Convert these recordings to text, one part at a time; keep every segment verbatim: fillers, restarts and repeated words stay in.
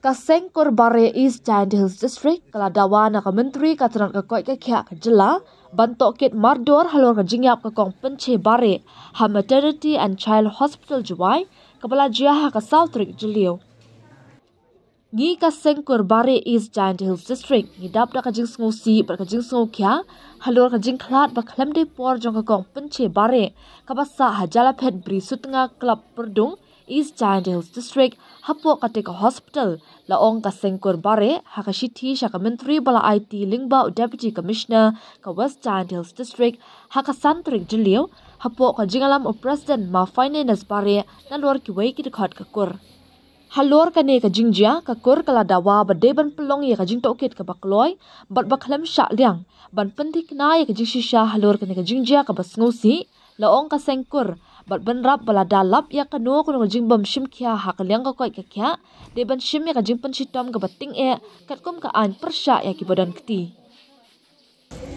Ka Seng Kur Bare East Jaintia Hills District ka la dawa na ka Myntri ka tnat ka koit ka khiah ka jylla ban tohkit mardor halor ka jingïap ka kong Pynche Bare ha Maternity and Child Hospital Jowai, kaba la jia ha ka saw tarik Jylliew. Ngi ka Seng Kur Bare East Jaintia Hills District ngi dap da ka jingsngewsih bad ka jingsngewkhia halor ka jingkhlad ba khlem dei por jong ka kong Pynche Bare, kaba sah ha Jalaphet Bri Sutnga, Club Pyrdung, East Jaintia Hills District, hapoh katei ka hospital, la ong ka Seng Kur Bare ha ka shithi sha ka Myntri ba la aiti lyngba u Deputy Commissioner ka West Jaintia Hills District ha ka san tarik Jylliew, hapoh ka jingïalam u President Ma Fineness Bare nalor kiwei ki dkhot ka kur. Halor kane ka jingjia, ka kur ka la dawa ba dei ban pynlong ïa ka jingtohkit kaba kloi bad ba khlem shah liang ban pynthikna ïa ka jingshisha halor kane ka jingjia kaba sngewsih, la ong ka Seng Kur, bad bynrap ba lada lap ïa kano kano ka jingbym shim khia ha ka liang ka koit ka khiah, dei ban shim ïa ka jingpynshitom kaba tyngeh katkum ka aiñ pyrshah ïa kiba don kti.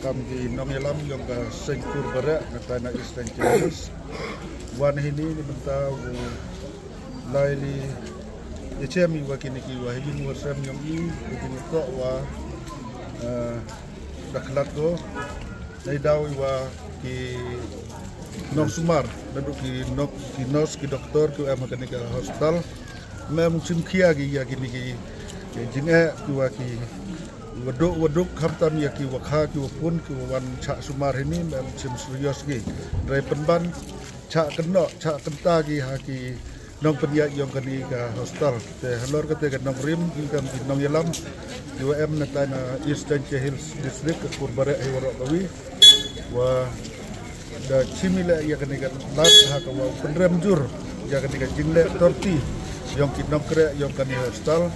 Kam ki nongïalam jong ka Seng Kur Bare na tai na East Jaintia Hills, wan hini ni bynta u lai li ïa chem i wa kini ki wa hijing wa sem jong i, hijing i toh wa, eh, da khlad ko. Nei daw i wa ki nongsumar, naduh ki nok, ki nurse, ki doktor ki em ha kani ka hospital. Mem chim khia ki ïa kini ki, ki jingeh ki wa ki waduk waduk, khamtam ïa ki wa kha ki wa pun ki wa wan chah sumar hini, mem chim serious ki. Dei pynban chah kynnoh, chah kynta ki ha ki nongpynïaid jong kani ka hospital. Te halor kate ka nongrim, ki kam ki nongïalam ki wa em na tai na East Jaintia Hills District, ka Kur Bare hi waroh kawi, wa da chim i leh ïa kani ka lad ha ka wa pynrem jur ïa kani ka jingleh torti jong ki nongkreh jong kani hospital.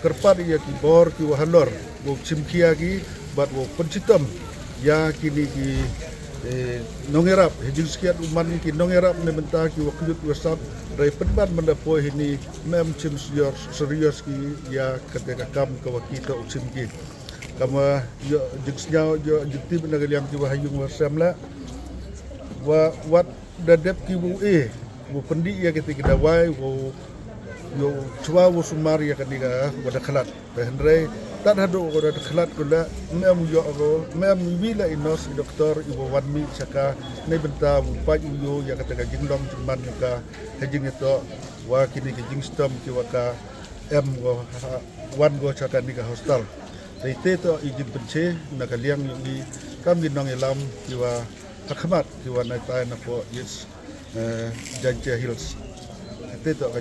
Kyrpad ïa ki bor ki wa halor, wow chim khia ki bad wow pynshitom ïa kini ki, eh, nongïarap. Hijing skhiat u man ki nongïarap ne bynta ki wa kjut wa sap, dei pynban mynda poi hini mem chim serious, serious ki ïa kate ka kam ka wa ki toh u chim ki. Kam wa ïoh jingsngew, ïoh jingtip na ka liang ki wa ha ïung wa sem leh, wa wat da dep ki wa u e, wa pyndih ïa kate ki dawai, wa ïoh chwa wa sumar ïa kani ka wa da khlad. Te hynrei tad haduh ko da khlad ko leh, mem ïoh ko, mem wi la i nurse i doktor i wa wan mih sha ka, ne bynta u pait u ïoh ïa kata ka jinglong jingman ïa ka, ha jingïatoh wa kini ki jingshitom ki wa ka em ko ha, wan ko sha kani ka hospital. Te ite toh i jingpynche na ka liang jong i kam ki nongïalam ki wa ha khmat ki wa na tai na poh East, eh, Jaintia Hills. Ite toh ka